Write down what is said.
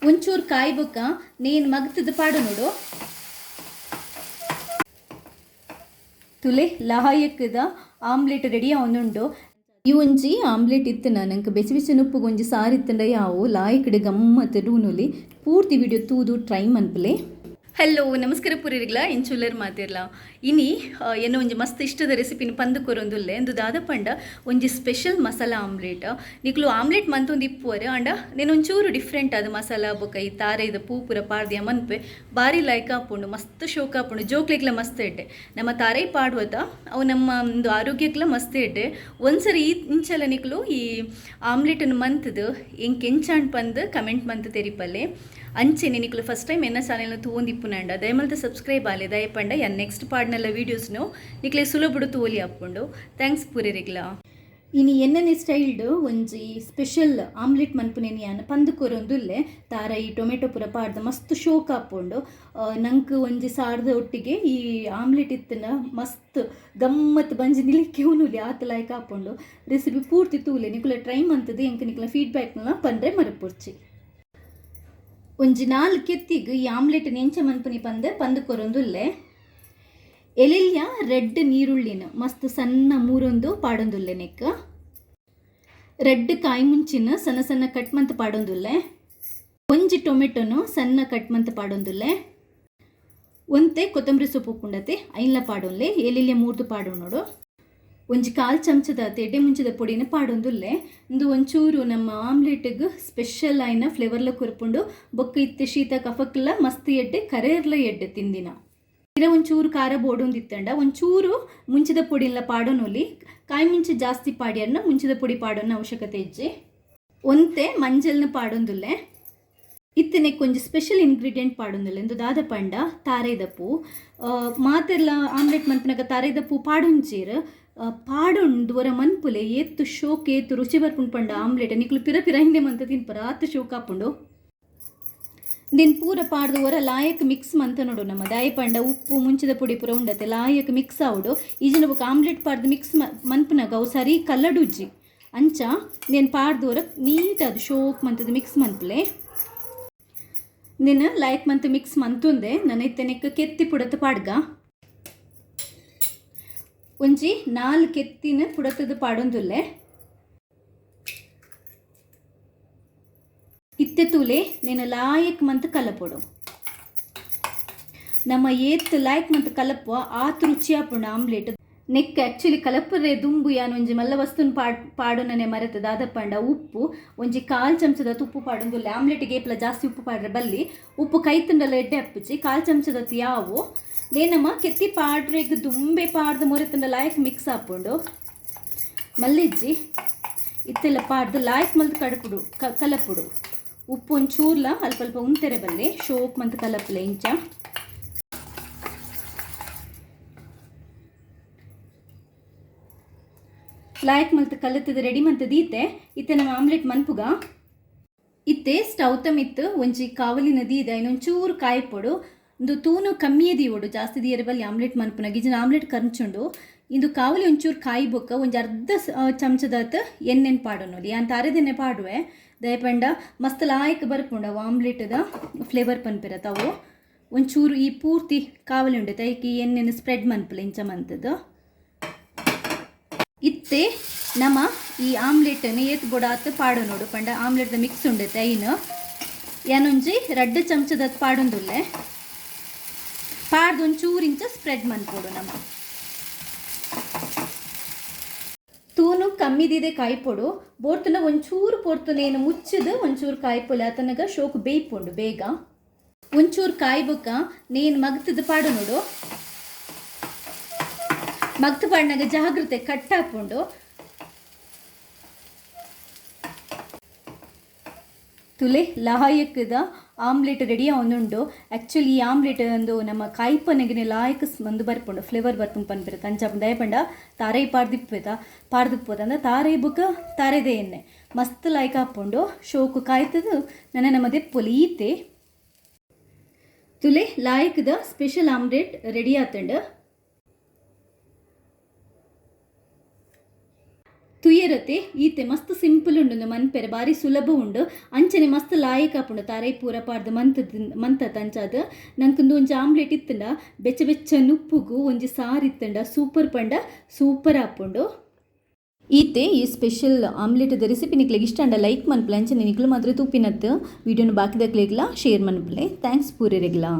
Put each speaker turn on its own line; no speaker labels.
ಒಂಚೂರು ಕಾಯಿ ಬೊಕ್ಕ ನೇನ್ ಮಗ್ತದ ಪಾಡು ನೋಡು. ತುಲೆ ಲಾಯಕ್ಕದ ಆಮ್ಲೆಟ್ ರೆಡಿ ಆವೊಂದುಂಡು. ಈ ಒಂಜಿ ಆಮ್ಲೆಟ್ ಇತ್ತಿನ ನಂಕ್ ಬೆಚ್ಚ ಬೆಚ್ಚ ನುಪ್ಪುಗ್ ಒಂಜಿ ಸಾರು ಇತ್ತಂಡ ಯಾವು ಲಾಯಕ್ಡ್ ಗಮ್ಮತ್ ಡೂನುಲಿ. ಪೂರ್ತಿ ವಿಡಿಯೋ ತೂದು ಟ್ರೈ ಮನ್ಪುಲೆ. ಹಲೋ, ನಮಸ್ಕಾರ ಪೂರೆರೆಗ್ಲ, ಎಂಚುಲ್ಲರ್ ಮಾತೆರ್ಲ? ಇನಿ ಎನ್ನ ಒಂಜಿ ಮಸ್ತ್ ಇಷ್ಟದ ರೆಸಿಪಿನ ಪಂದ್ ಕೊರೊಂದುಲ್ಲೆ. ಇಂದು ದಾದ ಪಂಡ ಒಂಜಿ ಸ್ಪೆಷಲ್ ಮಸಾಲ ಆಮ್ಲೆಟ್. ನಿಕುಲು ಆಮ್ಲೆಟ್ ಮಂತೊಂದು ಇಪ್ಪುವರ್, ಆಂಡ ನೆನ್ ಒಂಚೂರು ಡಿಫ್ರೆಂಟ್ ಆದ್ ಮಸಾಲ ಬೊಕ್ಕ ಈ ತಾರೈದ ಪೂ ಪೂರ ಪಾಡ್ದ್ ಮನ್ಪೆ. ಬಾರಿ ಲೈಕ್ ಆಪುಂಡು, ಮಸ್ತ್ ಶೋಕ್ ಆಪುಂಡು, ಜೋಕ್ಲೆಗ್ಲ ಮಸ್ತ್ ಎಡ್ಡೆ. ನಮ್ಮ ತಾರೈ ಪಾಡುವತ, ಅವು ನಮ್ಮ ಒಂದು ಆರೋಗ್ಯಕ್ಲ ಮಸ್ತ್ ಎಡ್ಡೆ. ಒಂದ್ಸರಿ ಈ ಇಂಚಲ ನಿಕುಲು ಈ ಆಮ್ಲೆಟನ್ನು ಮಂತ್ದ್ ಎಂಕ್ ಎಂಚಾಂಡ್ ಪಂದ್ ಕಮೆಂಟ್ ಮಂತ್ ತೆರಿಪಲ್ಲೆ. ಅಂಚೆನೆ ನಿಕುಲು ಫಸ್ಟ್ ಟೈಮ್ ಎನ್ನ ಚಾನೆಲ್ನ ತೂವೊಂದಿಪ್ಪುನಂಡ ದಯಮಲ್ತ್ ಸಬ್ಸ್ಕ್ರೈಬ್ ಆಲೆ. ದಯಪಂಡ ಯಾನ್ ನೆಕ್ಸ್ಟ್ ಪಾಡ್ನೆಲ್ಲ ವೀಡಿಯೋಸ್ನು ನಿಕ್ಲೆ ಸುಲಭಡು ತೂವೊಲಿ ಆಪುಂಡು. Thanks ಪೂರೆರೆಗ್ಲ. ಇನಿ ಎನ್ನನೆ ಸ್ಟೈಲ್ಡ್ ಒಂಜಿ ಸ್ಪೆಷಲ್ ಆಮ್ಲೆಟ್ ಮನ್ಪುನೇನ್ ಯಾನ್ ಪಂದ್ ಕೊರೊಂದುಲ್ಲೆ. ತಾರಾಯಿ ಟೊಮೆಟೊ ಪೂರ ಪಾಡ್ದ್ ಮಸ್ತ್ ಶೋಕ್ ಆಪುಂಡು. ನಂಕ್ ಒಂಜಿ ಸಾರ್ದ ಒಟ್ಟಿಗೆ ಈ ಆಮ್ಲೆಟ್ ಇತ್ತಂಡ ಮಸ್ತ್ ಗಮ್ಮತ್ ಬಂಜಿ ನಿಲಿಕೆ ಉನುಲಿ, ಆತ್ ಲಾಯ್ಕ್ ಆಪುಂಡು. ರೆಸಿಪಿ ಪೂರ್ತಿ ತೂಲೆ. ನಿಕುಲ ಟ್ರೈ ಮಂತುದು ಎಂಕ್ ನಿಕುಲ ಫೀಡ್ಬ್ಯಾಕ್ನ ಪಂಡ್ರೆ ಮರಪೊರ್ಚಿ. ಒಂಜಿ ನಾಲ್ ಕೆತ್ತಿಗ್ ಈ ಆಮ್ಲೆಟ್ ಎಂಚ ಮನ್ಪುನಿ ಪಂದ್ ಪಂದ್ ಕೊರೊಂದುಲ್ಲೆ. ಎಲೆಲ್ಯ ರೆಡ್ ನೀರುಳ್ಳಿನ ಮಸ್ತ್ ಸಣ್ಣ ಮೂರೊಂದು ಪಾಡೊಂದುಲ್ಲೆ. ನೆಕ್ ರೆಡ್ ಕಾಯಿ ಮುಂಚಿನ ಸಣ್ಣ ಸಣ್ಣ ಕಟ್ ಮಂತ್ ಪಾಡೊಂದುಲ್ಲೆ. ಒಂಜಿ ಟೊಮೆಟೊನು ಸಣ್ಣ ಕಟ್ ಮಂತ್ ಪಾಡೊಂದುಲ್ಲೆ. ಒಂತೆ ಕೊತ್ತಂಬರಿ ಸೊಪ್ಪು ಉಪ್ಪುಂಡತೆ, ಐನ್ಲ ಪಾಡೊನ್ಲೆ. ಎಲೆಲ್ಯ ಮೂರ್ದು ಪಾಡೊನೋಡು. ಒಂಜಿ ಕಾಲ್ ಚಮಚದ ಎಡ್ಡೆ ಮುಂಚಿದ ಪೊಡಿನ ಪಾಡೊಂದುಲ್ಲೆ. ಇಂದು ಒಂಚೂರು ನಮ್ಮ ಆಮ್ಲೆಟ್ಗ್ ಸ್ಪೆಷಲ್ ಆಯಿನ ಫ್ಲೇವರ್ಲ ಕೊರ್ಪುಂಡು. ಬೊಕ್ಕ ಇತ್ತೆ ಶೀತ ಕಫಕ್ಲ ಮಸ್ತ್ ಎಡ್ಡೆ, ಕರೇರ್ಲ ಎಡ್ಡೆ ತಿಂದಿನ. ಇರ ಒಂಚೂರು ಖಾರ ಬೋಡೊಂದಿತ್ತಂಡ ಒಂಚೂರು ಮುಂಚಿದ ಪೊಡಿಲ ಪಾಡೊನೊಲಿ. ಕಾಯಿ ಮುಂಚೆ ಜಾಸ್ತಿ ಪಾಡ್ಯರ್ನ ಮುಂಚಿದ ಪೊಡಿ ಪಾಡೋನ ಅವಶ್ಯಕತೆ ಇಜ್ಜಿ. ಒಂತೆ ಮಂಜಲ್ನ ಪಾಡೊಂದುಲ್ಲೆ. ಇತ್ತೆ ಒಂಜಿ ಸ್ಪೆಷಲ್ ಇಂಗ್ರೀಡಿಯೆಂಟ್ ಪಾಡೊಂದುಲ್ಲೆ. ಇಂದು ದಾದ ಪಂಡ ತಾರೈದ ಪೂ. ಮಾತೆರ್ಲ ಆಮ್ಲೆಟ್ ಮನ್ಪುನಗ ತಾರೈದ ಪೂ ಪಾಡೊಂಜೆರ್. ಪಾಡೊಂದು ಒರ ಮನ್ಪುಲೆ, ಏತ್ ಶೋಕ್, ಏತ್ ರುಚಿ ಬರ್ಪುಂಡು ಪಂಡ ಆಮ್ಲೆಟ್ ನಿಕುಲು ಪಿರ ಪಿರ ಹಿಂದೆ ಮಂತ ತಿನ್ಪರ, ಆತ್ ಶೋಕ್ ಆಪುಂಡು. ದಿನ್ ಪೂರ ಪಾಡ್ದು ಒರ ಲಾಯಕ್ ಮಿಕ್ಸ್ ಮಂತ ನೋಡು ನಮ್ಮ. ದಾಯೆ ಪಂಡ ಉಪ್ಪು ಮುಂಚಿದ ಪೊಡಿ ಪೂರ ಉಂಡತೆ, ಲಾಯಕ್ ಮಿಕ್ಸ್ ಆವಡು. ಈಜಿನ ಬೊಕ ಆಮ್ಲೆಟ್ ಪಾಡ್ದು ಮಿಕ್ಸ್ ಮನ್ಪುನಗ ಅವು ಸರಿ ಕಲ್ಲಡುಜ್ಜಿ. ಅಂಚ ನೇನ್ ಪಾಡ್ದು ಒರ ನೀಟ್ ಅದು ಶೋಕ್ ಮಂತದ ಮಿಕ್ಸ್ ಮನ್ಪುಲೆ. ನೆನ್ ಲಾಯಕ್ ಮಂತ್ ಮಿಕ್ಸ್ ಮಂತುಂದೆ. ನನ ಇತ್ತೆ ನೆಕ್ ಕೆತ್ತಿ ಪುಡತ್ ಪಾಡ್ಗ. ಒಂಜಿ ನಾಲ್ ಕೆತ್ತಿನ ಪುಡತದ ಪಾಡೊಂದುಲ್ಲೆ. ಇತ್ತೆ ತೂಲೆ, ನೆನ್ ಲಾಯಕ್ ಮಂತ್ ಕಲಪೊಡು ನಮ್ಮ. ಏತ್ ಲಾಯಕ್ ಮಂತ್ ಕಲಪುವ ಆತ್ ರುಚಿ ಆಪುಂಡು ಆಮ್ಲೆಟ್. ನೆಕ್ ಆಕ್ಚುಲಿ ಕಲಪುರೆ ದುಂಬು ಯಾನ್ ಒಂಜಿ ಮಲ್ಲ ವಸ್ತುನ್ ಪಾಡುನನೆ ಮರೆತ. ದಾದ ಪಂಡ ಉಪ್ಪು. ಒಂಜಿ ಕಾಲ್ ಚಮಚದ ಉಪ್ಪು ಪಾಡೊಂದುಲ್ಲೆ. ಆಮ್ಲೆಟ್ಗೆ ಏಪಲ ಜಾಸ್ತಿ ಉಪ್ಪು ಪಾಡ್ರೆ ಬಲ್ಲಿ, ಉಪ್ಪು ಕೈತುಂಡಲ ಎಡ್ಡೆ ಅಪ್ಪುಜಿ. ಕಾಲ್ ಚಮಚದ ಯಾವು. ನೇನಮ್ಮ ಕೆತ್ತಿ ಪಾಡ್ರೆಗ್ ದುಂಬೆ ಪಾಡ್ದು ಮೊರೆತುಂಡ ಲಾಯಕ್ ಮಿಕ್ಸ್ ಆಪುಂಡು, ಮಲ್ಲಿಜ್ಜಿ. ಇತ್ತೆಲ್ಲ ಪಾಡ್ದು ಲಾಯಕ್ ಮಲ್ತ್ ಕಡಪುಡು ಕಲಪುಡು. ಉಪ್ಪು ಒಂಚೂರ್ಲ ಅಲ್ಪ ಅಲ್ಪ ಉಂತೆರೆ ಬಲ್ಲೆ. ಶೋಕ್ ಮಂತ್ ಕಲಪುಲೆ ಇಂಚ. ಲಾಯಕ್ ಮಲ್ತ್ ಕಲತದ ರೆಡಿ ಮಂತ್ ದೀತೆ. ಇತ್ತೆ ನಮ್ಮ ಆಮ್ಲೆಟ್ ಮನ್ಪುಗ. ಇತ್ತೆ ಸ್ಟವ್ ಮಿತ್ತು ಒಂಜಿ ಕಾವಲಿನ ದೀದ ಇನ್ನೊಂಚೂರು ಕಾಯಿಪೊಡು. ಇಂದು ತೂನು ಕಮ್ಮಿಯೇ ದೀವೊಡು, ಜಾಸ್ತಿ ದೀಯರೆ ಬಲ್ಲಿ ಆಮ್ಲೆಟ್ ಮನ್ಪುನಗ, ಇಜಿನ ಆಮ್ಲೆಟ್ ಕರ್ಚುಂಡು. ಇಂದು ಕಾವಲಿ ಒಂಚೂರು ಕಾಯಿ ಬೊಕ್ಕ ಒಂಜಿ ಅರ್ಧ ಚಮಚದಾತ್ ಎಣ್ಣೆನ್ ಪಾಡೊನೊಲಿ. ಯಾನ್ ತಾರೆದೆಣ್ಣೆ ಪಾಡುವೆ. ದಯಪಂಡ ಮಸ್ತ್ ಲಾಯಕ್ ಬರ್ಪುಂಡು ಅವು ಆಮ್ಲೆಟ್ದ ಫ್ಲೇವರ್ ಪನ್ಪಿರತ್ತ ಅವು. ಒಂಚೂರು ಈ ಪೂರ್ತಿ ಕಾವಲಿ ಉಂಡೆ ತೈಕಿ ಎಣ್ಣೆನ್ ಸ್ಪ್ರೆಡ್ ಮನ್ಪುಲೆ ಇಂಚ ಮಂತದ್ದು. ಇತ್ತೆ ನಮ ಈ ಆಮ್ಲೆಟನ್ನು ಏತ್ ಬೊಡಾತ್ ಪಾಡೊನೊಡು ಪಂಡ ಆಮ್ಲೆಟ್ದ ಮಿಕ್ಸ್ ಉಂಡತೆ ಐನ್ ಯಾನೊಂಜಿ ರಡ್ಡ್ ಚಮಚದ ಪಾಡೊಂದುಲ್ಲೆ. ಪಾಡ್ದು ಒಂಚೂರು ಇಂಚ ಸ್ಪ್ರೆಡ್ ಮನ್ಪೊಡು ನಮ. ತೂನು ಕಮ್ಮಿದಿದೆ ಕಾಯ್ಪೊಡು. ಬೋರ್ತುನ ಒಂಚೂರು ಪೊರ್ತುನೇನು ಮುಚ್ಚದು ಒಂಚೂರು ಕಾಯ್ಪೊಲೆ, ಆತನಗ ಶೋಕ್ ಬೇಯ್ಪುಂಡು ಬೇಗ. ಒಂಚೂರು ಕಾಯ್ಬೊಕ್ಕ ನೇನ್ ಮಗ್ತದ ಪಾಡು ನೋಡು. ಮಗ್ತು ಪಾಡ್ನಾಗ ಜಾಗ್ರತೆ, ಕಟ್ಟಾಪುಂಡು. ತುಲೆ, ಲಾಯಕ್ಕದ ಆಮ್ಲೆಟ್ ರೆಡಿ ಆವೊಂದುಂಡು. ಆ್ಯಕ್ಚುಲಿ ಈ ಆಮ್ಲೆಟ್ ಒಂದು ನಮ್ಮ ಕಾಯ್ಪನೆಗಿನ ಲಾಯಕ್ ಒಂದು ಬರ್ಪುಂಡು, ಫ್ಲೇವರ್ ಬರ್ಪುಂಡು ಪನ್ಪಿರತ್ತೆ. ಅಂಚ ದಯಪಂಡ ತಾರೈ ಪಾಡ್ದಿಪ್ಪುವೆತ ಪಾಡ್ದಿಪ್ಪುವ ಅಂದ್ರೆ ತಾರೈ ಬೊಕ್ಕ ತಾರೆದ ಎಣ್ಣೆ ಮಸ್ತ್ ಲಾಯ್ಕ್ ಆಪುಂಡು. ಶೋಕು ಕಾಯ್ತದು ನನ ನಮ್ಮ ದೆಪ್ಪೊಲಿ. ಈತೆ ತುಲೆ, ಲಾಯಕದ ಸ್ಪೆಷಲ್ ಆಮ್ಲೆಟ್ ರೆಡಿ ಆತುಂಡು. ತುಯರತೆ ಈತೆ ಮಸ್ತ್ ಸಿಂಪಲ್ ಉಂಡು ಮನ್ಪೆರೆ, ಬಾರಿ ಸುಲಭ ಉಂಡು. ಅಂಚನೆ ಮಸ್ತ್ ಲಾಯಕ್ ಆಪುಂಡು. ತಾರೈ ಪೂರ ಪಾಡ್ದು ಮಂತ್ ಮಂತತ್. ಅಂಚಾದ್ ನಂಕುಂದು ಒಂಜಿ ಆಮ್ಲೆಟ್ ಇತ್ತುಂಡ, ಬೆಚ್ಚ ಬೆಚ್ಚ ನುಪ್ಪುಗು ಒಂಜಿ ಸಾರು ಇತ್ತುಂಡ ಸೂಪರ್ ಪಂಡ ಸೂಪರ್ ಆಪುಂಡು. ಈತೆ ಈ ಸ್ಪೆಷಲ್ ಆಮ್ಲೆಟ್ ದ ರೆಸಿಪಿ ನಿಕ್ಲೆಗ್ ಇಷ್ಟ ಆಂಡ ಲೈಕ್ ಮನ್ಪುಲೆ. ಅಂಚನೆ ನಿಕ್ಲು ಮಾತ್ರ ತೂಪಿನತ್ ವಿಡಿಯೋನು ಬಾಕಿದಕ್ಲೆಗ್ಲಾ ಶೇರ್ ಮನ್ಪುಲೆ. Thanks ಪೂರೆರೆಗ್ಲಾ.